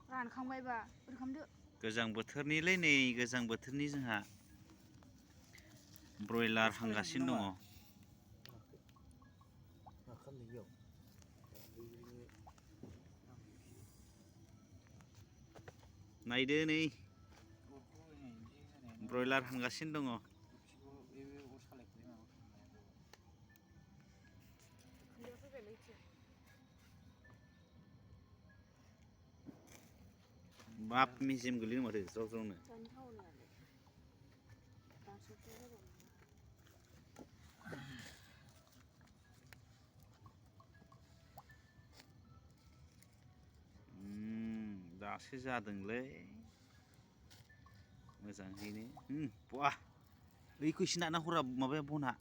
रानखांबायबा बोरै खालामदो। गोजां बोथोरनिलै नै गोजां बोथोरनि जोंहा ब्रयलार हांगासिनो दङ। नायदो नै ब्रयलार हांगासिनो दङ। बाब मेजेम गोलैदों माथो ज्राव ज्रावनो। दासो जादोंलै मोजाङैनो। बा बैखौ एसे नारना हरा माबाया बनआ।